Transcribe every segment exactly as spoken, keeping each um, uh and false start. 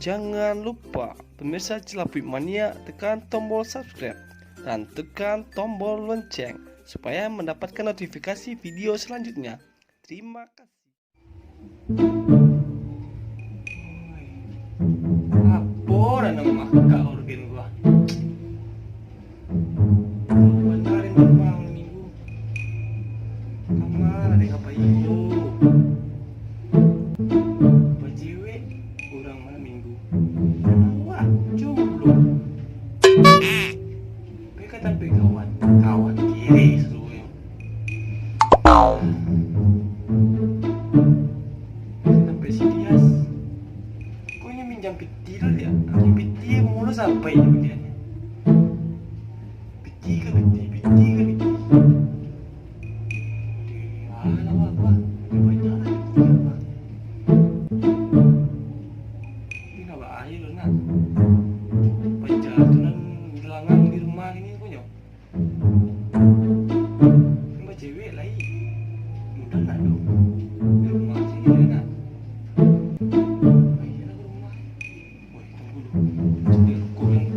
Jangan lupa, pemirsa Cilapuik Mania, tekan tombol subscribe dan tekan tombol lonceng supaya mendapatkan notifikasi video selanjutnya. Terima kasih. Apo nan mamakak orgen gua? Bana hari malam minggu. Kama dek ka pai yo? Bacewek urang malam minggu. Awak jomblo. Pai ka tampek kawan, kawan kiri saluruahnyo. Pai ka tampek si Dias. Kok inyo minjam piti tu, liak? Minjam piti, mulo sampai inyo baliaknyo. Piti ka piti, piti ka piti. Alah, wah, wah. Banyak lah piti, wah. Tapi nak baa lo nak. Paja tu nan langang di rumah kini punyo. Kan bacewek lai. Mudah nak tu. Di rumah sajo nak. Ayolah ka rumah. Woi, tunggu dulu. Bali rokok kan.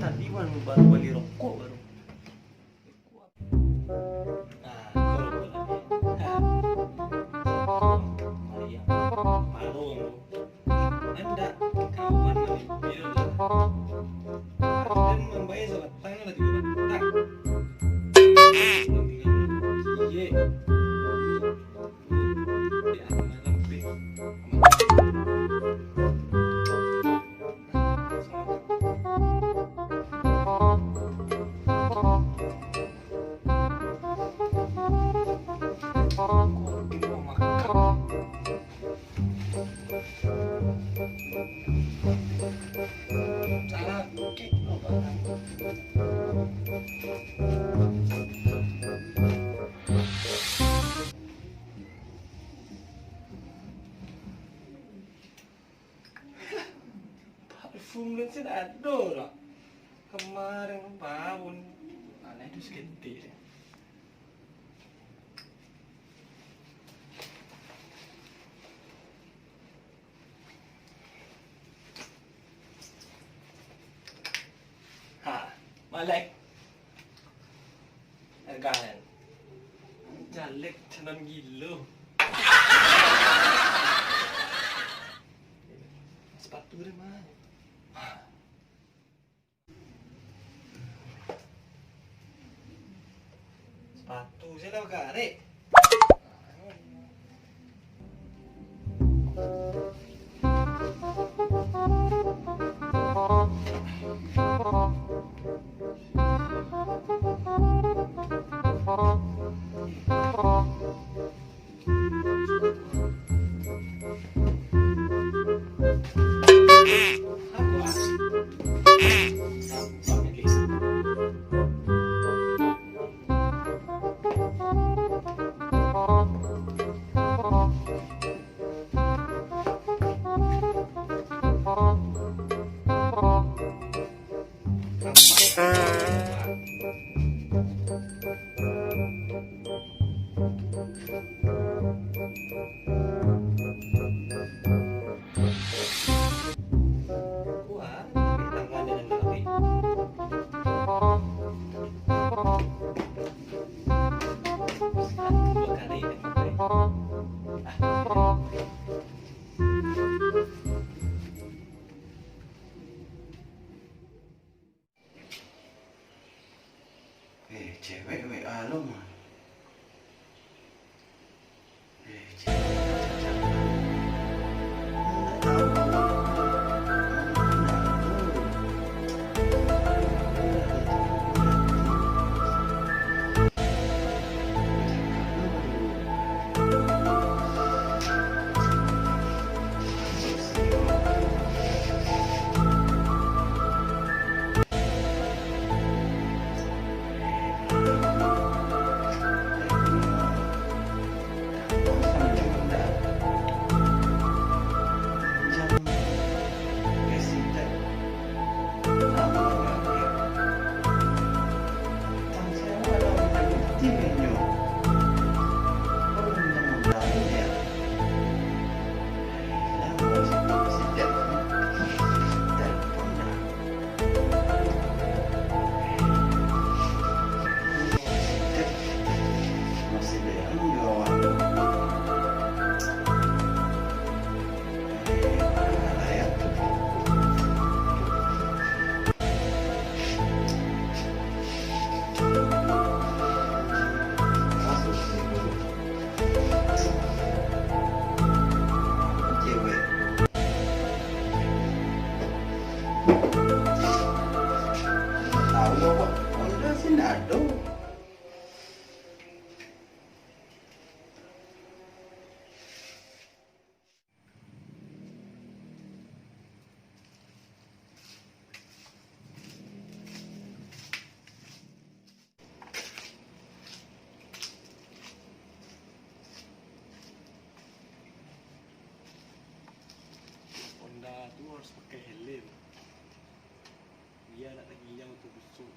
Tadi baru, baru bali rokok baru. Nah, kalau buat lagi. Nah. Mariam. Malu. Andak kawan lagi. Biarlah. Mariam mambayar sabatang lah tigo batang. Iye. Parfum bensin ado lah. Kemarin baun. Alah, itu seketik. Ha, malek. Agak kan? Jalek canan gilo. Sepatu deh, mah. Sepatu sajo lah bakarek. Eh, cewek W A lo mah. Eh, cewek cacak. Ndak tahu. Ndak tahu. Nado. Honda tu harus pakai helm. Bia dak tagilang tu busuk.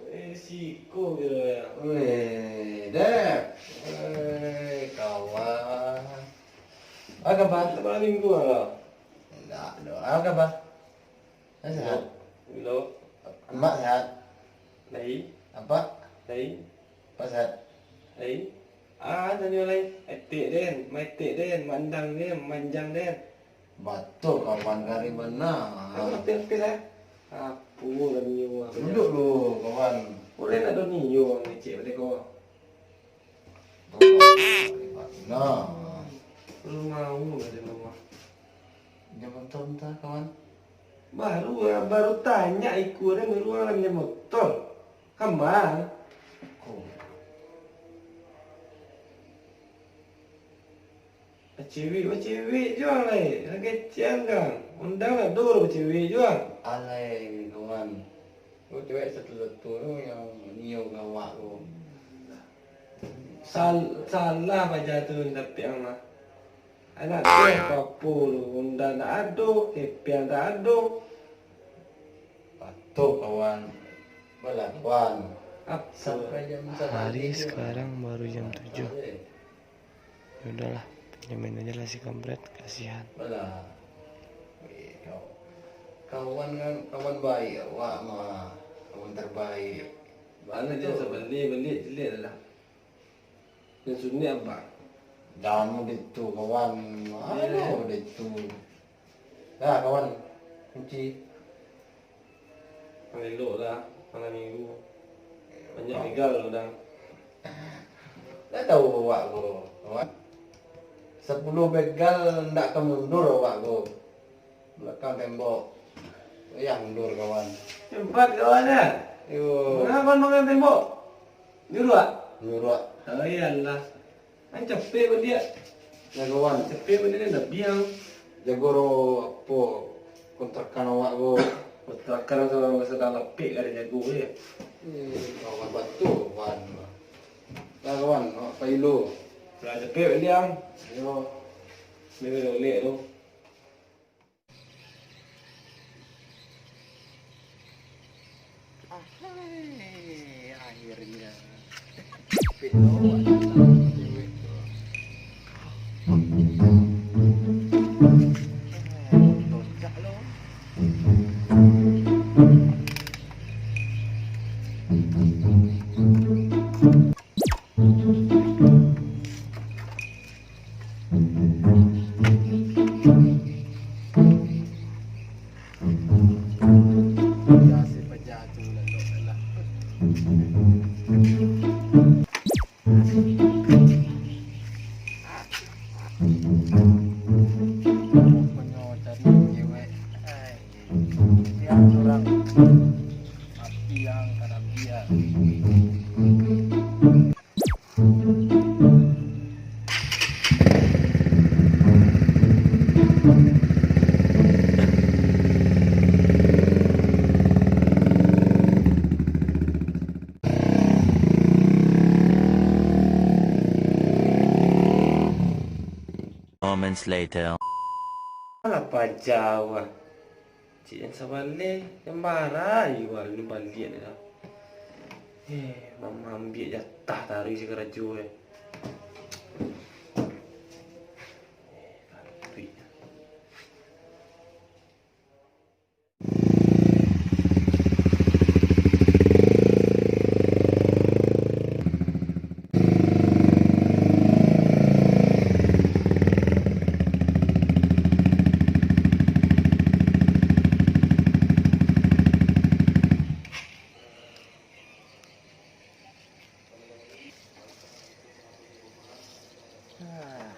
Eh, siko kiro yo. Weh, Dep. Eh, kawan. Apo kaba? Malam minggu lah. Indak doh. Apo kaba? Sehat? Bilo? Amak sehat? Lai. Apak? Lai. Apak sehat? Lai. Ah, tanyo lai. Etek den, maetek den, mandang den, manjang den. Batua kawan, gari bana. Apo, apo, apo lah? Apo lah nio, ah, duduak lu, kawan. Urang nak do nio, ngecek baliak ko. Nah. Lu mau lah di rumah. Jam motor entah, kawan. Baru, baru tanyo ikua den, baru lah minjam motor. Kama? Ko. Bacewek, bacewek juo lai. Lah kecek ang. Undang lah ado bacewek juo. Alai, kawan. Ko cewek satu-satu tu yang nio ka awak tu. Sal-, salah paja tu dapek ang mah. Anak tu apo-apo tu, Honda ndak ado, kepiang ndak ado. Patuh kawan, balakuan. Apo? Sampai jam satu. Hari sekarang baru jam tujuh. Ya udahlah, pinjamin aja lah si kampret, kasihan. Balah. Eh, kau. Kawan kan, kawan baik awak mah. Kawan terbaik. Mana dia sabalik, balik, jelek lah. Nan sunik abah. Jangan ditu, kawan. Iyo. Anu ditu. Dah, kawan. Kunci. Elok lah, malam minggu. Banyak begal urang. Dah tahu awak ko, kawan. Sapuluah begal ndak ka mundur awak ko. Balakang tembok. Yang mundur, kawan. Hebat kawan, ya? Yo. Manga kawan balakang tembok? Nyuruak? Nyuruak. Oh, iyolah. Kan capek baliak. Ya, kawan. Capek baliak, dah biang. Jago ro, apo, kontrakan awak ko. Takan sama masa dalam pik ada jago je. Hmm, kawan batul, kawan. Lah, kawan, awak pai dulu. Lah, capek baliak, ang. Yo. Ni dah lek tu. Ahai, akhirnya. Pik lo, awak datang cewek tu. Eh, tocak lo. Pajah se, pajah tu, lalok lah. Rupanya cari cewek. Hai. Siang surang. Api yang karambia. Moments later. Alah, pajau ah. Cik jan sabaleh, jan bara juo alun baliak dah. Eh, mamambiak jatah taruih si karajo eh. Eh, taruih. Ah.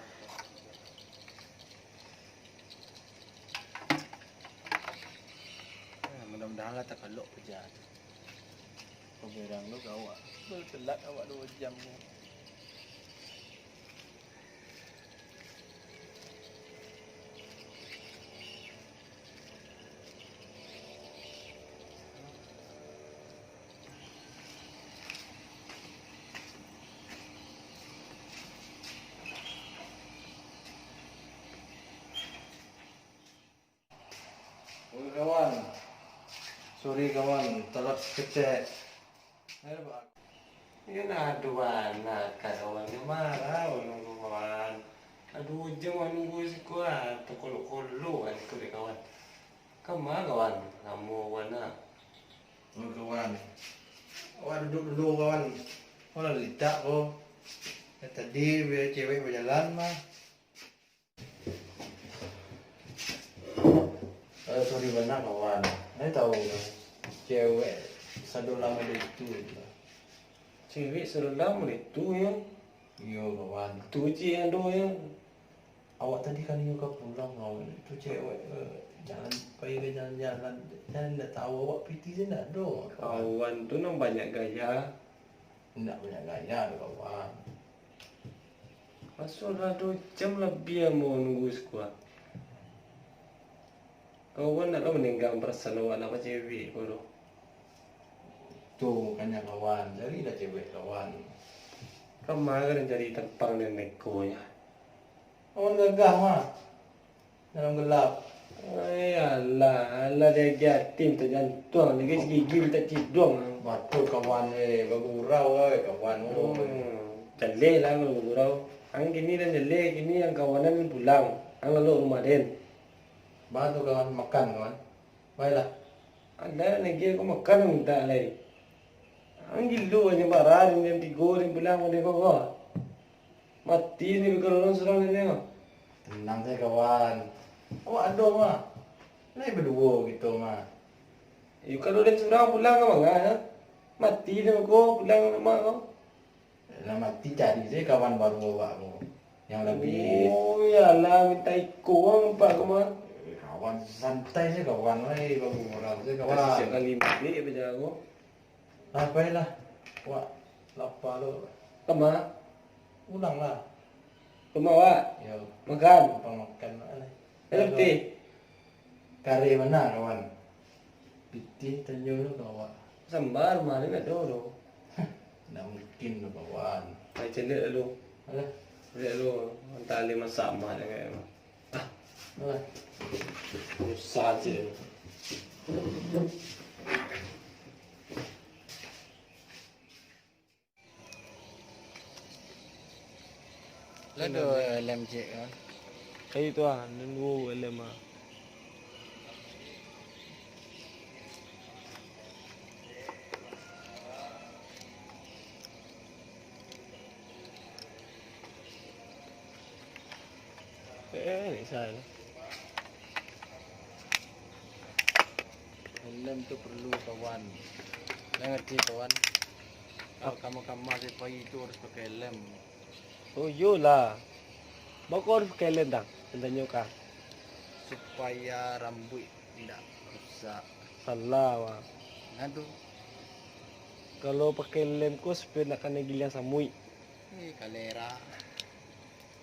Ah, mudah-mudahan lah takalok paja tu. Paberang tu gawak. Telat awak duo jam tu. Oi, kawan. Sorry, kawan. Telat kecek. Ayo, Pak. Iyo nah, aduh, anak kawan, jan marah, ulun kawan. Aduh, jan manunggu siko ah, takolok-kolok ah siko dek kawan. Kama kawan, lamo kawan ah. Oh, kawan. Awak duduk dulu, kawan. Awak lah litak ko. Dari tadi, biar cewek bajalan mah. Eh, sorry bana, kawan. Ai tahu, cewek sado lamo itu. Cewek sado lamo itu, yo? Iyo, kawan. Tu cik ado, yo. Awak tadi kan iyo ka pulang, kawan. Itu cewek, eh, jalan, pai ka jalan-jalan. Jan indak tahu awak pitih se indak ado, kawan. Kawan tu nan banyak gaya. Indak banyak gaya tu, kawan. Masuak lah duo jam labiah ambo nunggu siko ah. Kawan ndak lo manenggang parasaan awak nak bacewek ko doh. Tu makanya kawan, carilah cewek kawan. Kama ka den cari tampang den neko nyo. Kawan gagah mah. Dalam gelap. Ai, alah, alah, diagiah ati mintak jantuang, diagiah gigi mintak ciduang. Batua kawan, eh, bagurau, eh, kawan, oh. Hmm, jaleh lah kalau bagurau. Ang kini lah jaleh, kini ang kawanan pulang. Ang lalok rumah den. Batua kawan, makan kawan. Baiklah. Alah, lagi aku makan mintak lai. Ang gilo, anyo bara den jam tigo, den pulang, den koko. Mati ni pikir urang surang ni, tengok. Tenang sajo, kawan. Awak ado mah. Lai baduo kito mah. Iyo, kalau den surang pulang ka manga, ha? Mati den ko pulang rumah ko. Lah mati cari sajo kawan baru awak ko. Yang labiah. Oh, iyolah, minta iko urang nampak ko mah. Eh, kawan santai sajo kawan, lai baru urang sajo kawan. Kasih siap kali balik bajalan ko. Lah, pailah. Wak, lapa lo. Kama? Pulanglah. Rumah wak? Yo. Makan? Lapang makan wak lah. Ayo, putih. Kareh bana, kawan. Pitih tanyo lo ka awak. Samba rumah ni ado tu. Ndak mungkin tu, kawan. Ai, caliak lalu. Alah. Caliak lalu, antah alih masak mah dek. Ah. Alah. Susah je. Lah do helm ciek kan. Kayu tu ah, nan duo helm ah. Eh, ni salah. Helm tu perlu, kawan. Lah ngerti, kawan? Kalau kama-kama se pai tu harus pakai helm. Oh, iyolah. Baa kok harus pakai helm, Tang? Nan tanyo ka. Supaya rambuik indak rusak. Salah, Bang. Nah tu. Kalau pakai helm ko supaya indak kanai giliang samuik. Ih, kalera.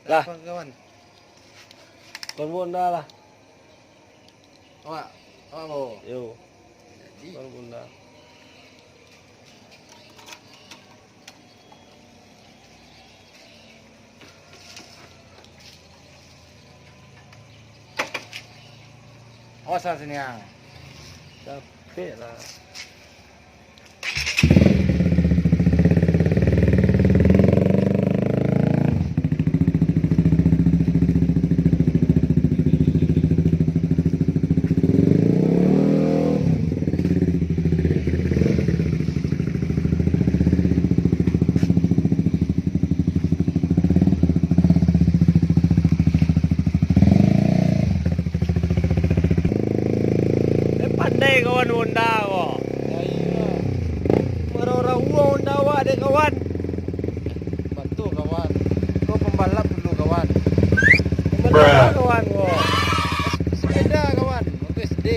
Lah. Apa, kawan? Kawan Honda lah. Awak, awak bawa? Yo. Jadi. Kawan Honda. Awas lah sini, ah. Capek lah. Eh, pandai kawan Honda ko. Ya, iyo. Marauah-rauah Honda awak dek kawan. Batua, kawan. Ko pambalap dulu, kawan. Pambalap kawan ko. Sepeda, kawan. Motor S D.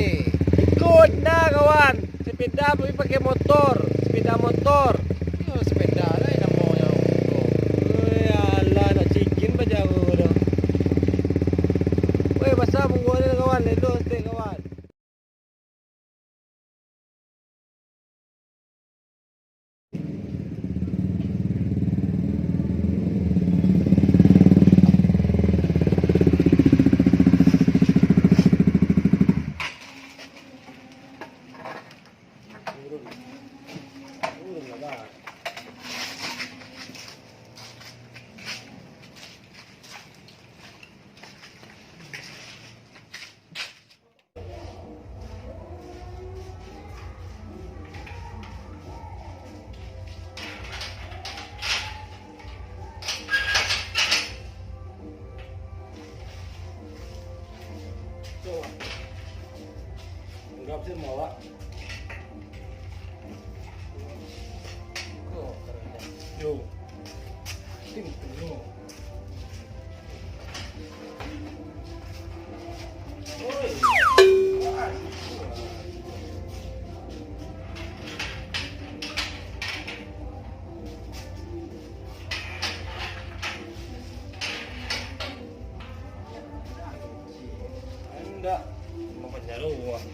Iko Honda, kawan. Sepeda tapi pakai motor. Sepeda motor. Yo, sepeda lah namonyo. Weh, alah, nak cikin bajago tu. Weh, basah pungguak ni, kawan. Elok saketek, kawan. Anggap sajo mawak. Yo. Tim penuh. Indak, mau penjara uang.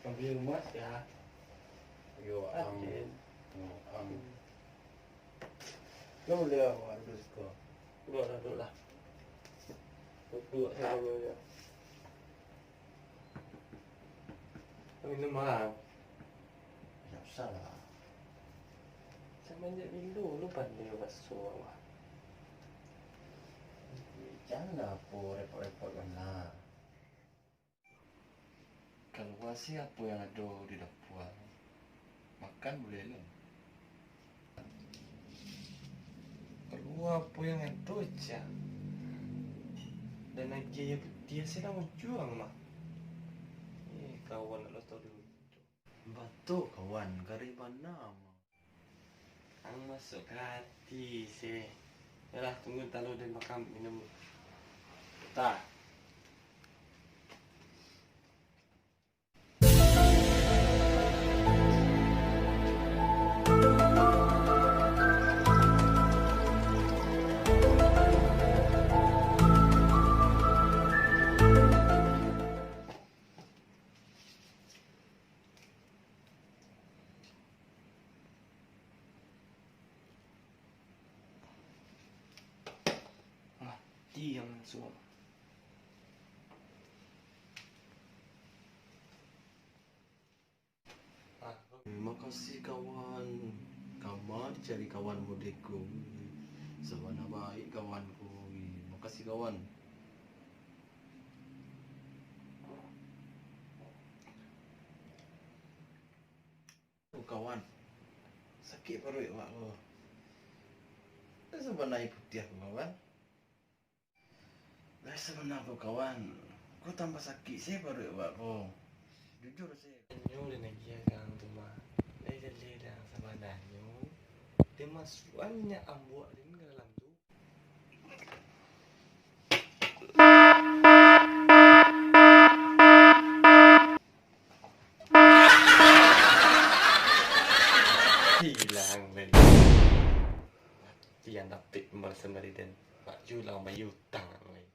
Ambil emas ya. Yo, am. Yo, am. Lo boleh awak duduk siko. Duduk lah, duduk lah. Duduk sajo dulu ya. Minum ah. Ndak usah lah. Samanjak bilo lu pandai baso awak? Janlah apo repot-repot bana. Kalua se apo yang ado di dapua. Makan buliah lo. Kalua apo yang ado, cah. Dan agiah aia putiah se lah muncua mah. Eh, kawan nak lo tau dulu. Batua kawan, gareh bana mah. Ang masuak ka ati se. Yolah, tunggu talo den makan minum. Tah. Mati ang masuak. Makasih kawan. Kama dicari kawan modeko. Sabana baik kawanku. Makasih kawan. Oh, kawan, sakik paruik awak ko. Sabana aia putiah ko, kawan. Lah, sabana ko, kawan, ko tambah sakik se paruik awak ko. Jujur se. Nyo den agiah ka ang tu mah. Lai jaleh den, sabananyo den masuakan minyak ambuak den ka dalam tu. Hilang lai. Mati ang dapek pambalasan dari den. Baju lah mambayia utang lai.